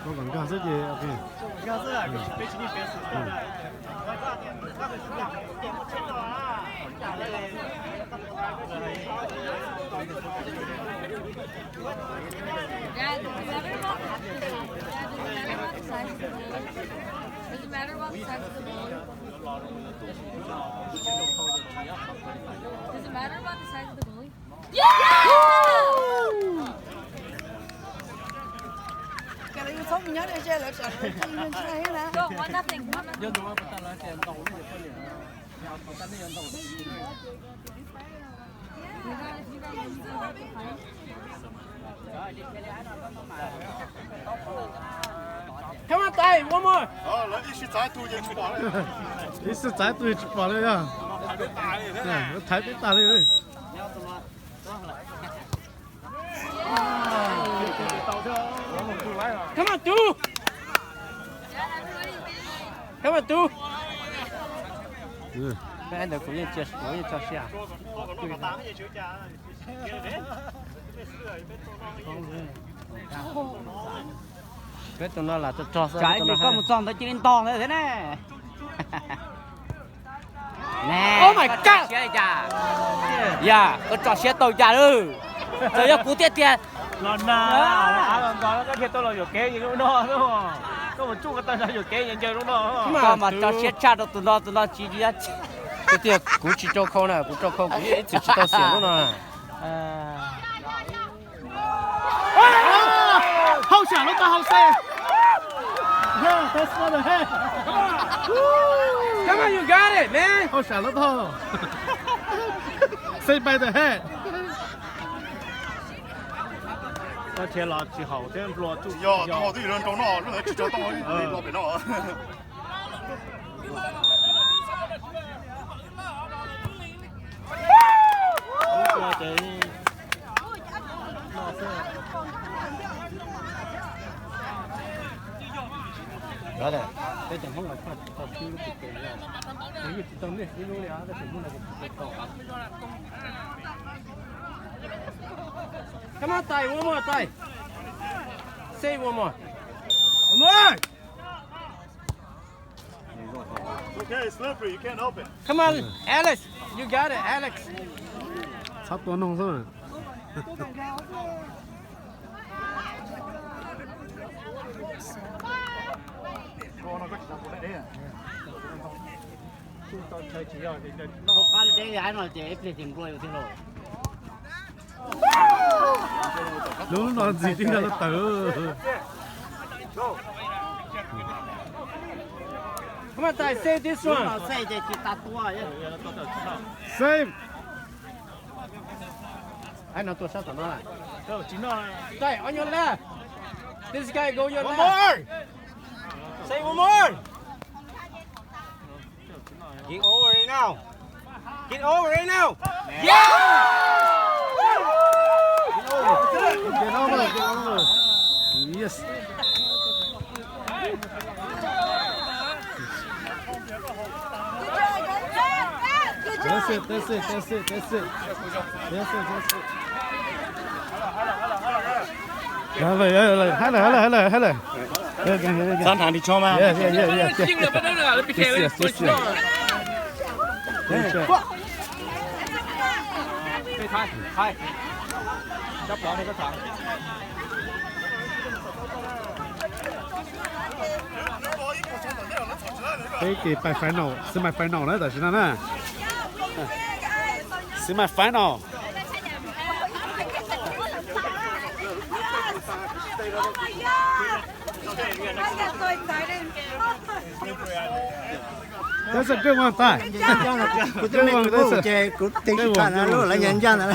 Koj kom nkag xwb ces ok. Does it matter what the size of the goalie? Does it matter about the size of the goalie? Yeah! Kawm lawv yus txhob mus nyob deb ze lawv tsam lawv coj yus ntshai thiab na. One nothing, one nothing. Come on, Tay, one more. Ib sij txav tus tsis pom li yog. Thaiv peb tas li. Come on, tú. Come on, tú. Peb ntawd kuv yeej tso siab. Peb tus no lam tso tso. Tsam ib pliag koj mus txog ntawd cia li ntog ntawd thiab ne. Oh my God! Yog koj tso siab tau cas lawm. Txawm yog kuv thiaj tias los nag, los nag koj thiaj tau los yuam kev lub no. Koj mus tsuj koj tau los yuam kev ncaws lub no. Koj mas tso siab tshaj rau tus no, tus no tsis, tiag tiag kuv tsis rau khau na, kuv rau khau kuv yeej ib txwm tsis tau xiam lub no. Hauj sam lub tau hauv xej. Come on, you got it, man. Hauj sam lub tau. Save by the head. Koj thiaj los tsis haum thiab nplua tsuj. Yog tau twb yuav rau no, lub ntawd tsis tso tau, los pem no. Peb cov Hmoob los txog tsis tau tib lub pus tes, yeej tsis tau niaj ib lub li, tab sis hnub no kuv tsis tau tau. Come on, Tay, one more, Tay. Say one more. One more. Okay, it's slippery. You can't help it. Come on, Alex. You got it, Alex. Txhob tua noog xwb. Hauv qab deb no ces ib pliag ces nplua yus thiab lauj. Lub no ntxim tib nrag lub tawv. Come on, Tay, save this one. Save ces tsis tas tua. Save. Ai, no tua sab tom no. Tay, on your left. This guy go your left. One more. Say one more. Get over it now. Get over it now. Yeah! Get over, get over. Yes. That's it, that's it, that's it, that's it. That's it, that's it. Hab lawm, hab lawm, hab lawm, hab lawm. Xav hnav ris tsho mas. Yeah, yeah, yeah, yeah. This is, this is. Peb ces pais final, semi final na tam sim no na. Semi final. That's a good one, Tay. Kuv twb me kuv ces kuv tib si tham na lub lawv nyob ncaj ntawd.